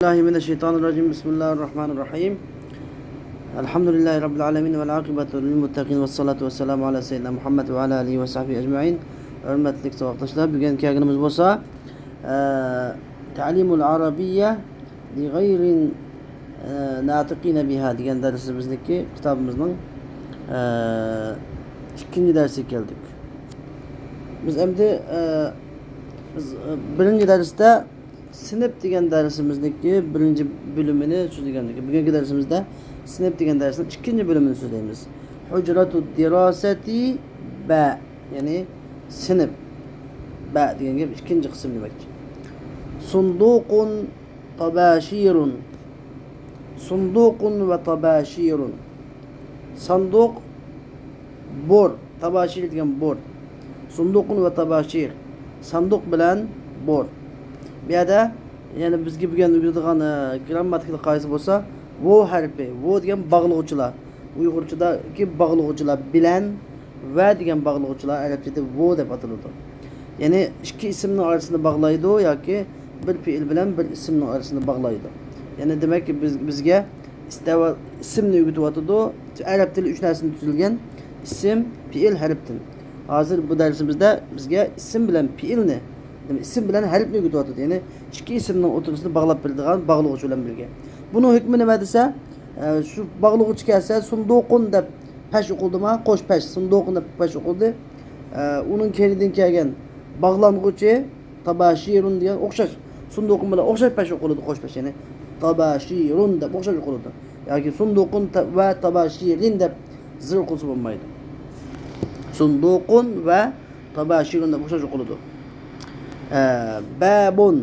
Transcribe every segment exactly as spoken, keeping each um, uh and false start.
بالله من الشيطان الرجيم. بسم الله الرحمن الرحيم. الحمد لله رب العالمين، والعاقبة للمتقين، والصلاة والسلام على سيدنا محمد وعلى آله وصحبه أجمعين. ھۆرمەتلىك ساۋاقداشلار، بۈگۈن كەلگىنىمىز بولسا، ئە، تەلىمۇل ئارابىييە لىغەيرىن، ئە، ناتىقىنە بىھا دېگەن دەرسىمىزنىڭكى، كىتابىمىزنىڭ، ئە، ئىككىنچى دەرسىگە كەلدۇق. بىز ئەمدى، ئە، بىز، ئە، بىرىنچى دەرستە سىنىپ دېگەن دەرسىمىزنىڭكى بىرىنچى بۆلۈمىنى سۆزلىگەندىكىن، بۈگۈنكى دەرسىمىزدە سىنىپ دېگەن دەرسنىڭ ئىككىنچى بۆلۈمىنى سۆزلەيمىز. ھۇجراتۇ دىراسەتى بە، يەنى سىنىپ. بە دېگەن گەپ ئىككىنچى قىسىم دېمەكچى. سۇندۇقۇن تاباشىرۇن. سۇندۇقۇن ۋە تاباشىرۇن. ساندۇق، بور، تاباشىر دېگەن بور. سۇندۇقۇن ۋە تاباشىر. ساندۇق بىلەن بور. بۇ يەردە يەنە بىزگە بۈگۈن ئۆگىتىدىغان، ئە، گىرامماتىكىلىق قائىدىسى بولسا، ۋو ھەرپى. ۋو دېگەن باغلىغۇچىلار. ئۇيغۇرچىدىكى باغلىغۇچىلار بىلەن ۋە دېگەن باغلىغۇچىلار ئەرەبچىدە ۋو دەپ ئاتىلىدۇ. يەنى ئىككى ئىسىمنىڭ ئارىسىنى باغلايدۇ ياكى بىر پېئىل بىلەن بىر ئىسىمنىڭ ئارىسىنى باغلايدۇ. يەنى دېمەك، بىز، بىزگە ئىستەۋا ئىسىمنى ئۆگىتىۋاتىدۇ. ئەرەب تىلى ئۈچ نەرسىدىن تۈزۈلگەن: ئىسىم، پېئىل، ھەرپتىن. ھازىر بۇ دەرسىمىزدە بىزگە ئىسىم بىلەن پېئىلنى، دېمەك، ئىسىم بىلەن ھەرپنى ئۆگىتىۋاتىدۇ. يەنى ئىككى ئىسىمنىڭ ئوتتۇرىسىنى باغلاپ بېرىدىغان باغلىغۇچى بىلەن بىرگە. بۇنىڭ ھۆكمى نېمە دېسە، ئە، شۇ باغلىغۇچى كەلسە، سۇندۇقۇن دەپ پەش ئوقۇلدىما؟ قوش پەش، سۇندۇقۇن دەپ پەش ئوقۇلدى. ئە، ئۇنىڭ كەينىدىن كەلگەن باغلانغۇچى تاباشىرۇن دېگەن ئوخشاش. سۇندۇقۇن بىلەن ئوخشاش پەش ئوقۇلىدۇ، قوش پەش، يەنى تاباشىرۇن دەپ ئوخشاش ئوقۇلىدۇ. ياكى سۇندۇقۇن تا-، ۋە تاباشىرىن دەپ زىر ئوقۇلسا بولمايدۇ. سۇندۇقۇن ۋە تاباشىرۇن دەپ ئوخشاش ئوقۇلىدۇ. ئە، بابۇن،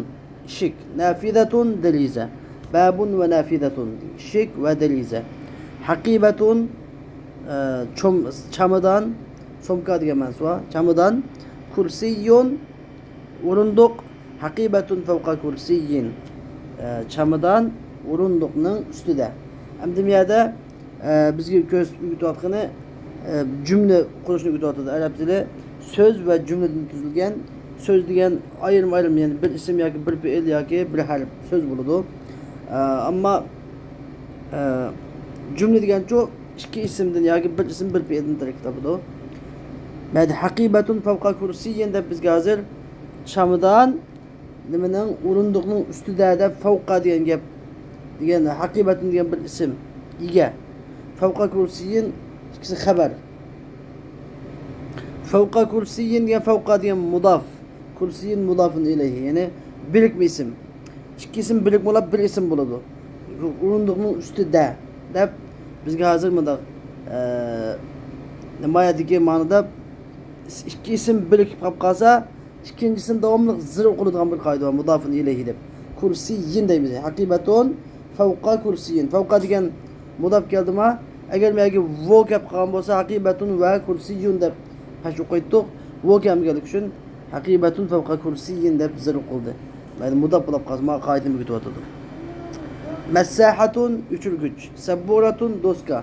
ئىشىك، نافىزەتۇن، دېرىزە. بابۇن ۋە نافىزەتۇن، ئىشىك ۋە دېرىزە. ھەقىبەتۇن، ئە، چوم-، چامادان، سومكا دېگەن مەنىسى بار. چامادان، كۇرسىيۇن، ئورۇندۇق، ھەقىبەتۇن فەۋقە كۇرسىيىن. ئە، چامادان ئورۇندۇقنىڭ ئۈستىدە. ئەمدى بۇ يەردە، ئە، بىزگە كۆرسىتىپ ئۆگىتىۋاتقىنى، ئە، جۈملە قۇرۇشنى ئۆگىتىۋاتىدۇ. ئەرەب تىلى سۆز ۋە جۈملىدىن تۈزۈلگەن. سۆز دېگەن ئايرىم-ئايرىم، يەنى بىر ئىسىم ياكى بىر پېئىل ياكى بىر ھەرپ سۆز بولىدۇ. ئە، ئەمما، ئە، جۈملە دېگەنچۇ ئىككى ئىسىمدىن ياكى بىر ئىسىم بىر پېئىلدىن تەركىب تاپىدۇ. مەدى ھەقىبەتۇن فەۋقە كۇرسىيىن دەپ بىزگە ھازىر چامادان نېمىنىڭ، ئورۇندۇقنىڭ ئۈستىدە دەپ فەۋقە دېگەن گەپ، دېگەن ھەقىبەتۇن دېگەن بىر ئىسىم، ئىگە. فەۋقە كۇرسىيىن، ئىككىسى خەۋەر. فەۋقە كۇرسىيىن دېگەن، فەۋقە دېگەن مۇداف، كۇرسىيىن مۇدافۇن ئىلەيھى، يەنى بىرىكمە ئىسىم. ئىككى ئىسىم بىرىكمە بولۇپ بىر ئىسىم بولىدۇ. ئورۇندۇقنىڭ ئۈستىدە دەپ بىزگە ھازىر مۇنداق، ئە، نامايەدىكى مەنىدە ئىككى ئىسىم بىرىكىپ قاپ قالسا، ئىككىنچىسىنى داۋاملىق زىر ئوقۇلىدىغان بىر قائىدە بار، مۇدافۇن ئىلەيھى دەپ. كۇرسىيىن دەيمىز. ھەقىبەتۇن فەۋقە كۇرسىيىن. فەۋقە دېگەن مۇداپ كەلدىما، ئەگەر مەگە ۋو كەپ قالغان بولسا، ھەقىبەتۇن ۋە كۇرسىيۇن دەپ پەش ئوقۇيتتۇق. ۋو كەلمىگەنلىكى ئۈچۈن ھەقىبەتۇن فەۋقە كۇرسىيىن دەپ زىر ئوقۇلدى. مەيلى، مۇداپ بولاپ قالسا، مانا قائىدىنى ئۆگىتىۋاتىدۇ. مەسساھەتۇن، ئۆچۈرگۈچ. سەببۇرەتۇن، دوسكا.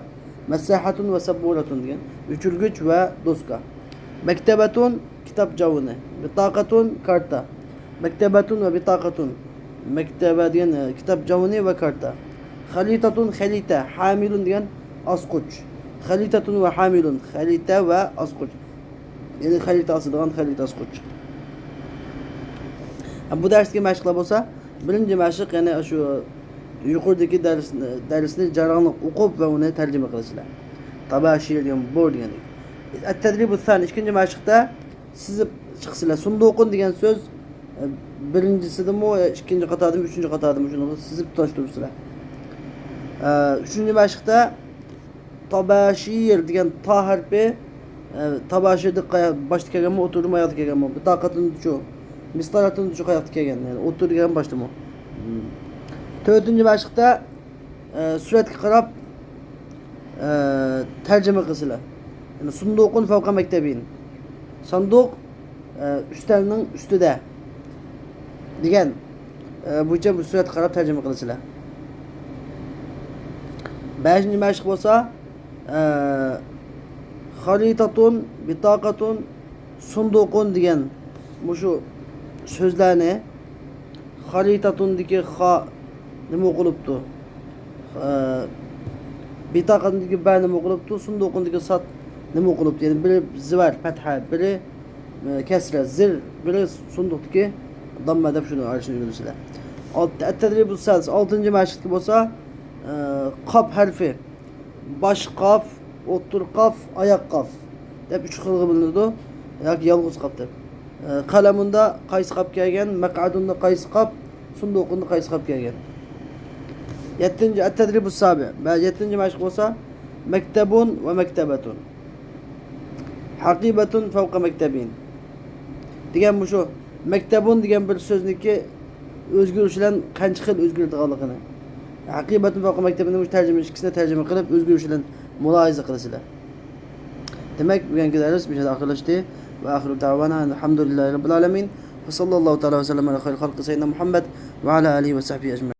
مەسساھەتۇن ۋە سەببۇرەتۇن دېگەن ئۆچۈرگۈچ ۋە دوسكا. مەكتەبەتۇن، كىتاب جاۋىنى. بىتاقەتۇن، كارتا. مەكتەبەتۇن ۋە بىتاقەتۇن. مەكتەبە دېگەن، ئە، كىتاب جاۋىنى ۋە كارتا. خەرىتەتۇن، خەرىتە. ھامىلۇن دېگەن ئاسقۇچ. خەرىتەتۇن ۋە ھامىلۇن. خەرىتە ۋە ئاسقۇچ. يەنى خەرىتە ئاسىدىغان خەرىتە ئاسقۇچ. بۇ دەرستىكى مەشىقلەر بولسا، بىرىنچى مەشىق، يەنى شۇ يۇقىرىدىكى دەرس، دەرسنى جاراڭلىق ئوقۇپ ۋە ئۇنى تەرجىمە قىلىسىلەر. تاباشىر دېگەن بور دېگەندەك. ئەت-تەدرىبۇ سانى، ئىككىنچى مەشىقتە سىزىپ چىقىسىلەر. سۇندۇقۇن دېگەن سۆز، ئە، بىرىنچىسىدىمۇ، ئە، ئىككىنچى قاتاردىمۇ، ئۈچىنچى قاتاردىمۇ، شۇنى سىزىپ تۇتاشتۇرىسىلەر. ئە، ئۈچىنچى مەشىقتە تاباشىر دېگەن تا ھەرپى، ئە، تاباشىردە قايا-، باشتا كەلگەنمۇ، ئوتتۇرىدىمۇ، ئاياغدا كەلگەنمۇ؟ بىتاقەتىندىچۇ، مىستارەتىندىچۇ قاياقتا كەلگەن؟ يەنى ئوتتۇرىدا كەلگەن، باشتىمۇ؟ تۆتىنچى مەشىقتە، ئە، سۈرەتكە قاراپ، ئە، تەرجىمە قىلسىلەر. يەنى سۇندۇقۇن فەۋقە مەكتەبىن. ساندۇق، ئە، ئۈستەلنىڭ ئۈستىدە دېگەن، ئە، بويىچە بۇ سۈرەتكە قاراپ تەرجىمە قىلىسىلەر. بەشىنچى مەشىق بولسا، ئە، خەرىتەتۇن، بىتاقەتۇن، سۇندۇقۇن دېگەن مۇشۇ سۆزلەرنى، خەرىتەتۇندىكى خا، نېمە ئوقۇلۇپتۇ؟ ئە، بىتاقىندىكى بە نېمە ئوقۇلۇپتۇ؟ سۇندۇقىندىكى ساد نېمە ئوقۇلۇپتۇ؟ يەنى بىرى زىۋەر، پەتھە، بىرى، ئە، كەسرە، زىر، بىرى سۇندۇقتىكى داممە دەپ شۇنى ئايرىشنى ئۆگىنىسىلەر. ئالت-، ئەت-تەدرىبۇس سادىس، ئالتىنچى مەشىقتىكى بولسا، ئە، قاپ ھەرپى، باش قاپ، ئوتتۇرا قاپ، ئاياق قاپ دەپ ئۈچ خىلغا بۆلۈنىدۇ. ياكى يالغۇز قاپ دەپ. ئە، قەلەمۇندا قايسى قاپ كەلگەن، مەقئەدۇندا قايسى قاپ، سۇندۇقۇندا قايسى قاپ كەلگەن. يەتتىنچى، ئەت-تەدرىبۇس سابىئ. مە-، يەتتىنچى مەشىق بولسا، مەكتەبۇن ۋە مەكتەبەتۇن. ھەقىبەتۇن فەۋقە مەكتەبىن. دېگەن مۇشۇ، مەكتەبۇن دېگەن بىر سۆزنىكى ئۆزگىرىش بىلەن قانچە خىل ئۆزگىرىدىغانلىقىنى. ھەقىبەتۇن فەۋقە مەكتەبىن، مۇشۇ تەرجىمە ئىككىسىنى تەرجىمە قىلىپ، ئۆزگىرىش بىلەن مۇلاھىزە قىلىسىلەر. دېمەك، بۈگۈنكى دەرس مۇشۇ يەردە ئاخىرلاشتى. ۋە ئاخىرۇ دەۋانا ئەنىلھەمدۇلىللاھى رەببىل ئالەمىن. ۋە ساللاللاھۇ تائالا ۋە سەللەم ئەلا خەيرى خەلقى سەييىدىنا مۇھەممەد ۋە ئەلا ئالىھى ۋە سەھبىھى ئەجمەئىن.